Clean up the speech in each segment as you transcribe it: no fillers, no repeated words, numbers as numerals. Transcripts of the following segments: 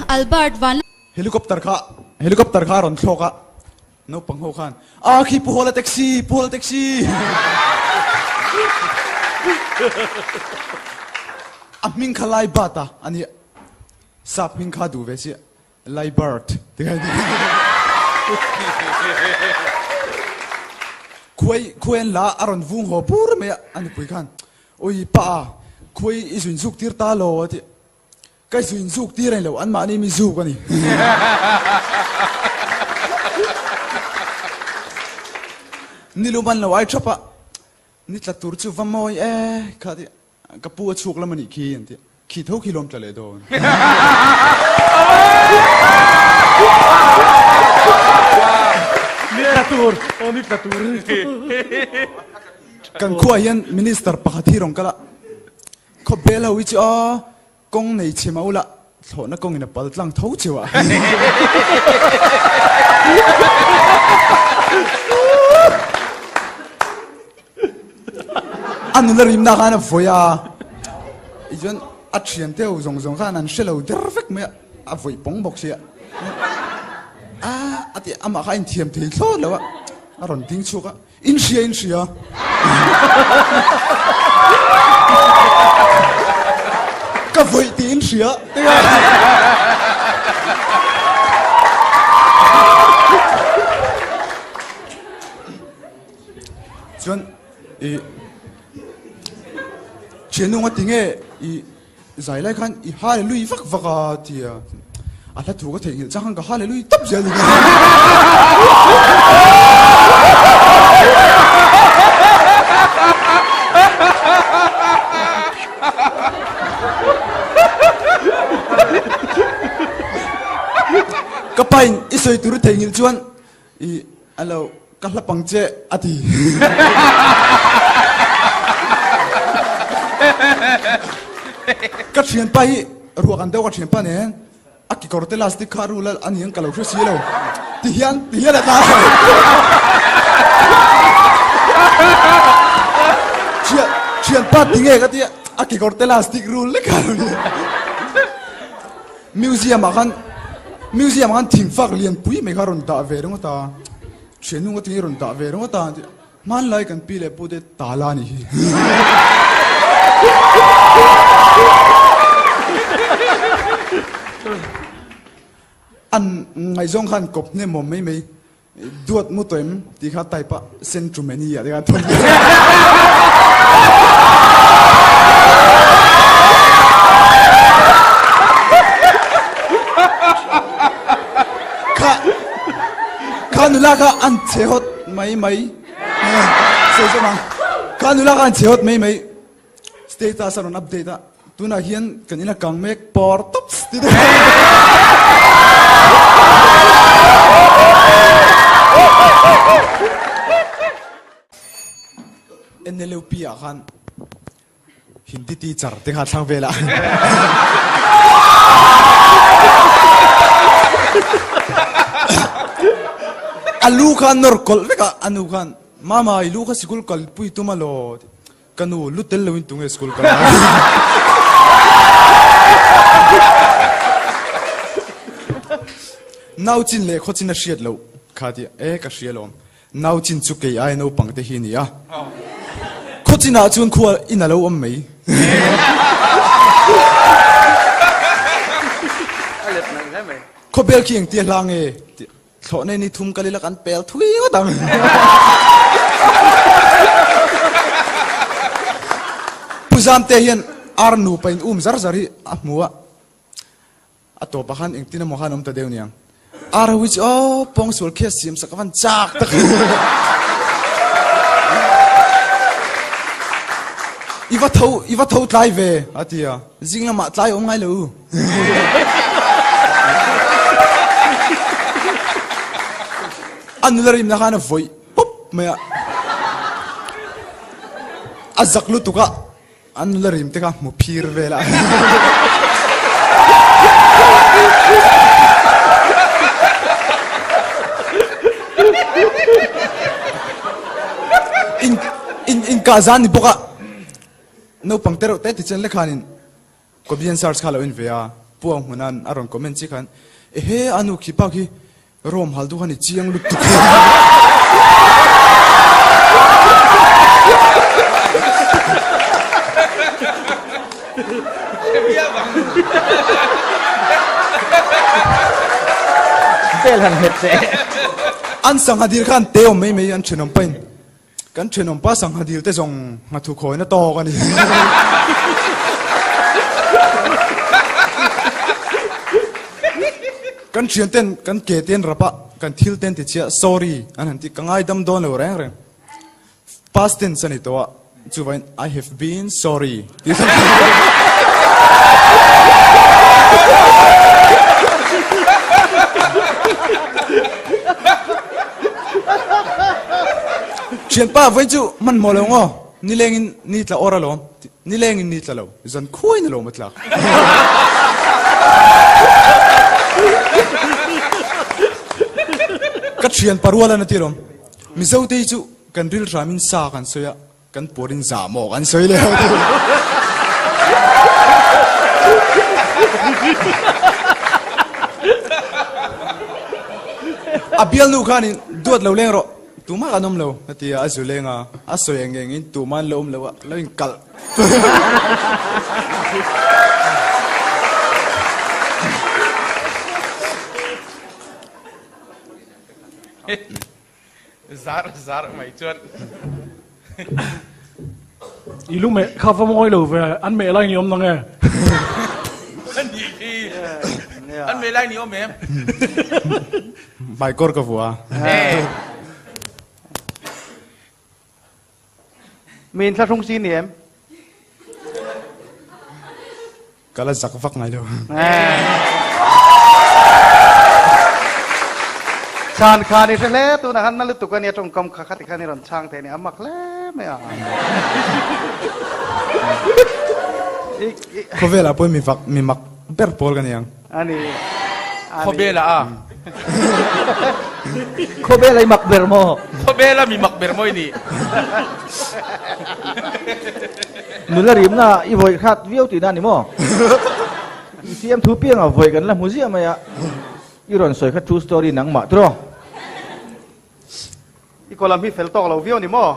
Albert Van. Helicopter kha helicopter kha a rawn thlawk a, naupang ho khan, Aa khi Pu Hawla taxi, Pu Hawla taxi! A hming kha Lai Bat a a nia, sap hming kha duh ve chiah, Lai Bird ti kha a ni. Khuai khuai an la a, a rawn vung haw bur mai a, a nupui khan, Ui pa, khuai i zuin zuk tir ta lo a ti. Ka zuin zuk tir a ni lo, anmahni mi zuk a ni. Ni lum an lo ai thap a, ni tla tur chu va mawi e kha ti, ka pu a chhuk lam a nih khi an ti, khi tho khi lawm tla leh dawn. Ni tla tur, aw ni tla tur. Kan khuaah hian minister pakhat hi rawn kal a, Khawbel ho hi chu aw kawng nei chhe mah ula thlawhna kawngin a pal tlang tho cheu a. A nula rimna khan a vawi a, tichuan a thian te ho zawng zawng khan an hre lo der vek mai a, a vawi pawng bawk sia. A a ti amah kha a inthiam thei thlawt lo a, a rawn ding chhuak a. In hria in hria. Ka vawih tih in hria. Chuan i thiannu nga tinge i Zai lai khan i hallelui vak vak a ti a, a hla thu ka theihnghilh chang khan ka hallelui tawp zel ni. Ka pain i sawi tur i theihnghilh chuan i a lo Ka hla pang che a ti. Ka thianpa hi ruak an deuh ka thianpa nen a kekawr te lastic kha a rul a ni ang ka lo hre si lo. Ti hian ti hian a tla. Thian thianpa ti nge ka tia a kekawr te lastic rul lek a lo ni. Museum ah khan museum ah khan thingfak lianpui mai kha a rawn dah ve ringawt a. Thiannu nga tinge rawn dah ve ringawt a tih hmanlai kan pi leh pu te tala a nih hi. An ngaihzawng khan kawp hnem awm mai mai duat mu tawh em tih kha type a send to many ah te khan thawn ve. Kha Kha nula kha an che hawt mai mai sawi zawk ang kha nula kha an che hawt mai mai status a rawn update a tunah hian kan ina kang mek pawr tawps ti deuh NLUP ah khan Hindi teacher te kha thlang vel a. A lu kha nawr kawlh vek a, a nu khan, Mama, i lu kha sikul kal pui tum a law? Ka nu, lu tel loin tunge school kal a? Nau chin leh khaw chin a hriat loh kha ti, e ka hria lawm. Nau chin chu kei ai naupang te hi a ni a, khaw chinah chuan khua in a lo awm mai. Khawbel khi engtia hla nge tih thlawh nei ni thum kal ila kan pel thui ngawt ang. Pu Zamte hian ar nupa in um zar zar hi a hmu a. A tawpah khan engtin emaw khan awm ta deuh niang. Ar ho hi chu aw pawngsual khi a siam sak a van chak tak. I va tho i va tho tlai ve a ti a. Zing lamah tlai awm ngai lo u. A nula rimna khan a vawih pawp mai a. A zak lutuk a. An nula rim te kha hmu phir vel a. In in in kah zan ni bawk a. Naupang te reuh te ti chen lekhanin Kobian search kha lo en ve a. Puang hmuna'n a rawn comment chi khan, Ehe, a nu khi pa khi Rome hal duh a ni chiang lutuk. Tel han nghet che. An sangha dil khan te awm mai mai an thenawm pain kan thenawm pa sangha dil te zawng nghathu khawina tawk a ni. Kan thian ten kan ke te an rap a, kan thil te an ti chhia, sorry an han ti, ka ngaidam dawn lo reng reng. Past tense a ni tawh a, chuvain I have been sorry tih a Thianpa vawiin chu hmanhmawh lo ngaw, nilengin ni tla awr alawm, nilengin ni tla lo, zan khuain alawm a tlak. Ka thianpa rual a na ti alawm. Mizote hi chu kan ril hramin sa kan sawi a, kan puarin zah maw kan sawi leh ho tih. A bialnu khanin duat lo leng rawh, tumah kan awm lo a ti a, a zu leng a, a sawi eng engin tumah an lo awm lo a, lo inkalh. Zar zar mai chuan. I lu meh kha va mawi lo ve, an meh lai ni awm nang e. An nih khi, an meh lai ni awm em? Hmaikawr ka vua. Mi inthlahrung si ni em? Ka la zak vak ngai lo. Chan kha ni hre hle tunah khan na lutuk a nia tawngkam kha khati khan i rawn chhang thei a ni a mak hle mai a. Khawvelah pawh mi vak mi mak ber pawl ka ni ang. A ni. Khawvelah a. Khawvel a i mak ber maw? Khawvel a mi mak ber maw i nih? Nula rimna i vawi hrat viau tihna a ni maw? I siam thu piangah vawi kan la hmu ziah mai a, i rawn sawi kha true story nangmah tiraw? I kawlam hi fel tawk lo viau a ni maw?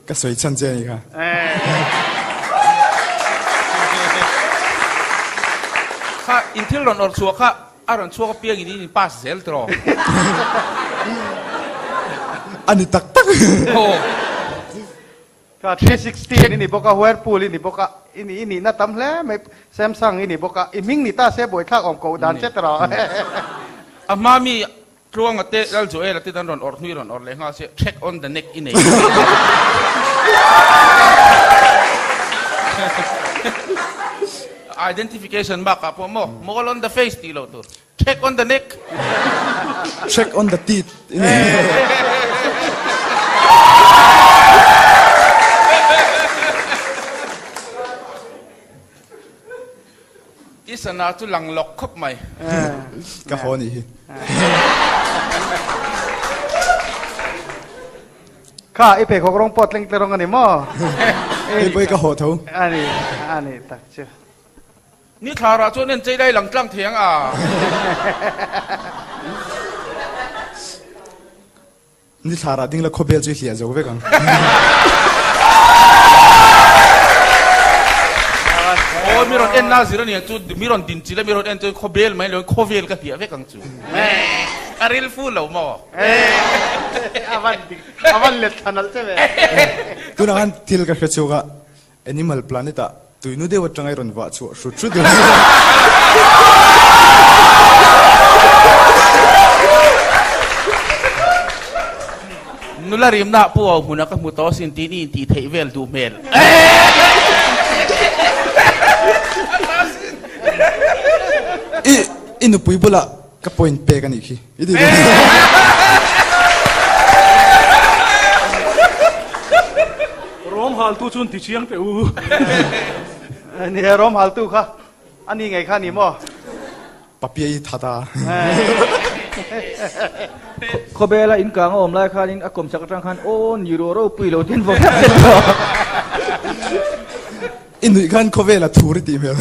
Ka sawi chhan che a ni kha. Kha in thil rawn awrh chhuah kha a rawn chhuak apiang in in in pass zel tiraw? A ni tak tak. Aw. Kha 360 i ni bawk a, Whirlpool i ni bawk a, i ni i nihna tam hle mai, Samsung i ni bawk a, i hming ni ta se buaithlak awm ko dan che tiraw? A hma mi Tluanga te Lal Joel-a te dan rawn awrh hnui rawn awrh leh nghal se check on the neck i nei. Identification bakah pawh maw mole on the face tih loh tur check on the neck. Check on the teeth i nei. I sana chu lang lawk khawp mai. Ka haw nih hi. Kha i pheikhawk rawng pawh tleng tle rawng a ni maw? Hei pawh hi ka haw tho. A ni, a ni tak chu. Ni thlarah chuan en chei lai lang tlang thei ang a. Ni thlarah ding la khawbel chu i hliah zo vek ang. Aw mi rawn en na zir ania chu mi rawn din chil a mi rawn en chuan khawbel mai lo in khawvel ka hliah vek ang chu. A ril fu lo maw? A van dik a van let thla nalh che ve. Tunah khan thil ka hre chhuak a, Animal Planet ah tuinu deuh atanga i rawn vah chhuah hrut hrut a. Nula rimna ah pu au hmuna ka hmu tawh asin tiin i intih theih vel duh hmel. I i nupui bulah ka point pek anih khi. I ti dawn. Rawm haltu chuan ti chiang teh u. Ni e, rawm haltu kha a ni ngei kha ni maw? Papia i that a. Khawbela in kang a awm lai khanin a kawmchak atang khan aw ni ro ropui lo tin vawk hlek hlek tawh. I nuih khan khawvel a thur i tih hmel.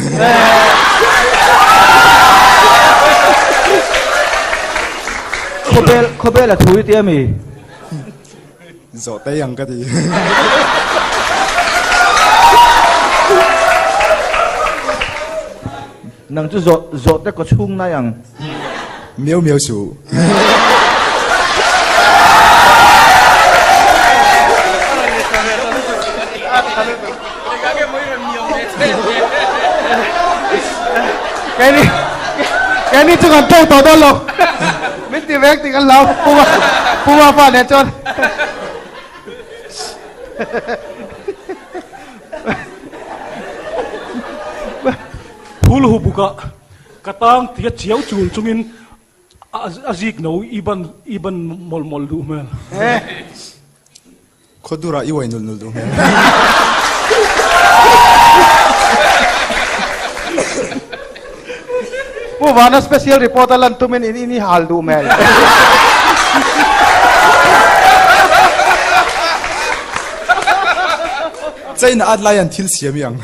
Khawbel khawbel a thur i ti ami? Zawh tei ang ka ti. Nang chu zawh zawh te kaw chhung nai ang. Miau miau suh. Keini keini chu kan tawk tawh dawn lo. Min ti vek tih kan hlau Puma Puma pa nen chuan. Phul hu bukah ka tang tia chiau chul chungin a zik no i ban i ban mawlh mawlh duh hmel. Khawdurah i uai nulh nulh duh hmel. Pu Vana special report a lan tumin in in i hal duh hmel. China at lai an thil siam i ang.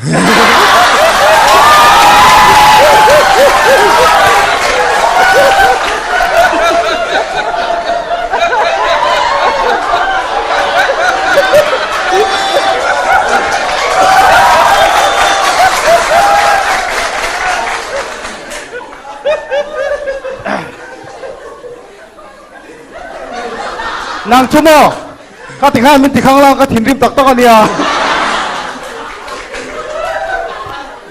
Nang chu maw? Ka ti khan min ti khang lang ka thinrim tak tak a nia.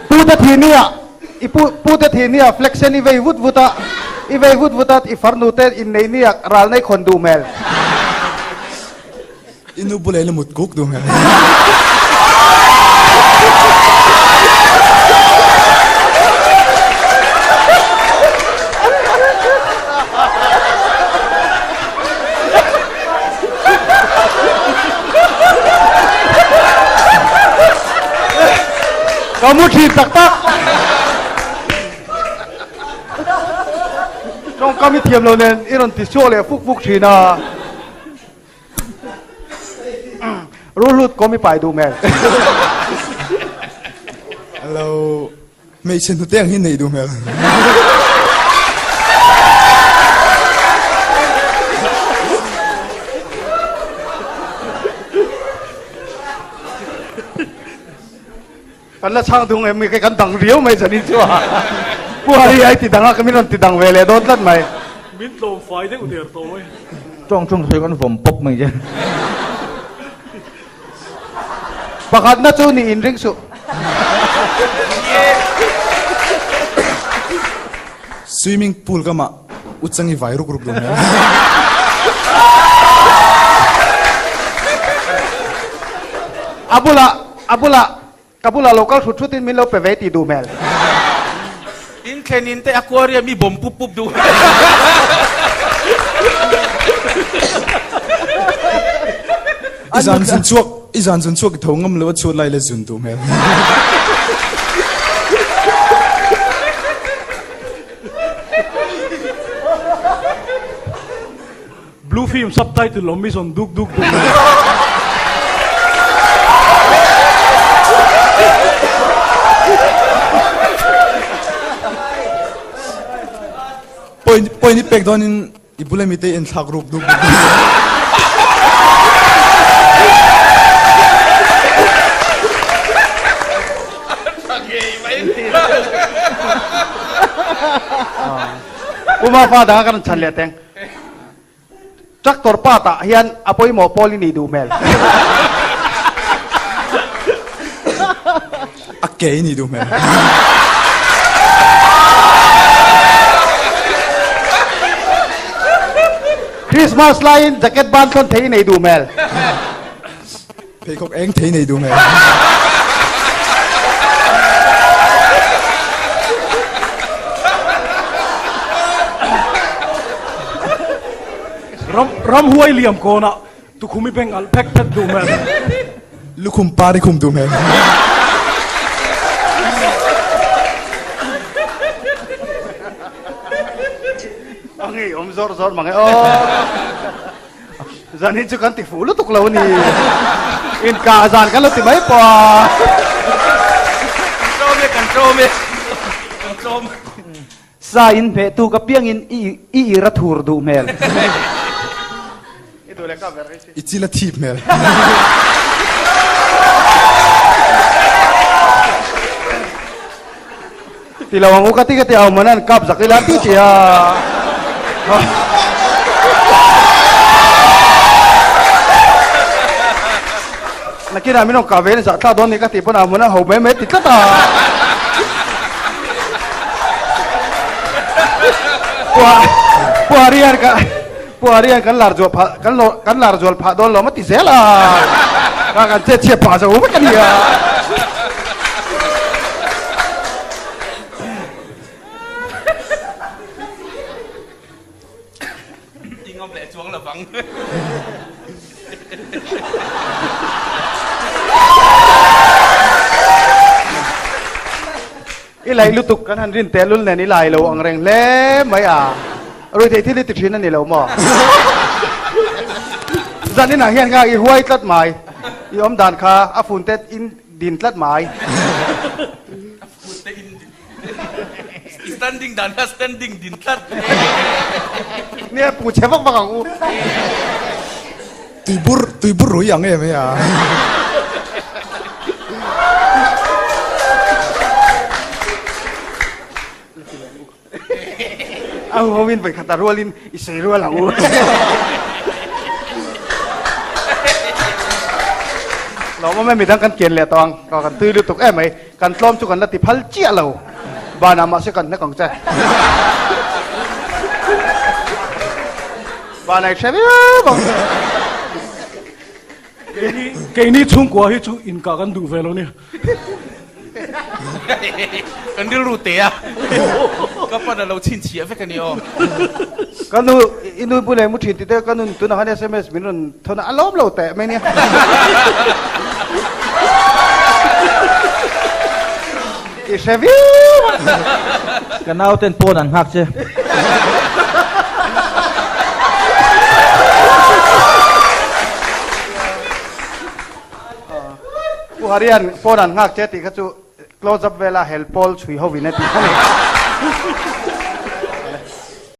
Pu te thi nia i pu pu te thi nia flexion i vei vut vut a i vei vut vut a i farnu te in nei nia ral nei khawn duh hmel. I nu bulah i la mut kuk duh hmel. Ka mu thin tak tak. Tawngkam i thiam lo nen i rawn ti suak leh fuk fuk thin a. Ruhlut kawm i pai duh hmel. Hello. Hmeichhe hnute ang hi neih duh hmel. Kan la chhang dung em kei kan dang riau mai zanin chu a. Pu Hari ai ti dang a ka min rawn ti dang ve leh dawn tlat mai. Min tlawm fai deuh der tawh mai. Tawng tawng sawi kan vawm pawp mai che. Pakhatna chu ni in ring suh. Swimming pool ka mah u changi vai ruk ruk duh hmel. A bulah a bulah ka bulah lo kal hrut hrut in min lo pe ve tih duh hmel. In thlen in te aquarium i bawm pup pup duh. I zan zun chhuak i zan zun chhuak i tho ngam lo a chhuat lai la zun duh hmel. Blue film subtitle awm i zawn duk duk duh mai. Point point i pek dawnin i bula mite i enthlak ruk duk duk. Uma fa danga kan chan leh teng. Tractor part ah hian a pawimawh pawl i nih duh hmel. A ke i nih duh hmel. Christmas laiin jacket ban thlawn thei i nei duh hmel. Pheikhawk eng thei nei duh hmel. Ram ramhuai liam kawnah tukhum i beng alh phek phet duh hmel. Lukhum par i khum duh hmel. A ngeiawm zawr zawr mang e aw. Zan hi chu kan ti fuh lutuk lo a ni. Inkah zan kan lo ti mai pawh a. tlawm e. Kan tlawm. Sa in hmeh tuk apiangin i i ir a thur duh hmel. I chil a thip hmel. Ti lo ang u ka ti ka ti au man an kap zak ila ti chi a. Nakinah min rawn kah ve in zah thlak dawn ni ka tih pawn au man an ho mai mai ti tlat a. Pu Harian ka Pu Harian kan lar zual phah kan lo kan lar zual phah dawn lo ma ti zel a. Ka kan chet chhiat phah zo vek a nia. I ngam leh chuang lo vang. I laih lutuk kan han rin tehlul nen i lai lo ang reng hle mai a. Ruihtheih thil hi ti thin a ni lo maw? Zan inah hian kha i huai tlat mai. I awm dan kha a fun te in din tlat mai. A fun te in din. I standing dan kha standing din tlat. Nia pu che vak vak ang u. Tuibur tuibur rui ang em e a. A hu ho in vawikhat a rualin i sawi rual ang u. Lawmawm e midang kan kian leh tawh ang. Ka kan tui lutuk em mai. Kan tlawm chu kan la ti phal chiah lo. Banah mahse kan hnek ang che. Banah i hre viau ang. Keini keini chhungkua hi chu inkah kan duh ve lo nia. Kan rilru te a. Ka pan a lo chhinchhiah vek a ni aw. Ka nu i nu bul eng mu thin ti te ka nun tunah khan sms min rawn thawn a, a lawm lo teh mai nia. I hre viau a. Ka nauten pawn an nghak che. Pu Harian pawn an nghak che tih kha chu close up vela hel pawl chhui ho in a tih kha ni.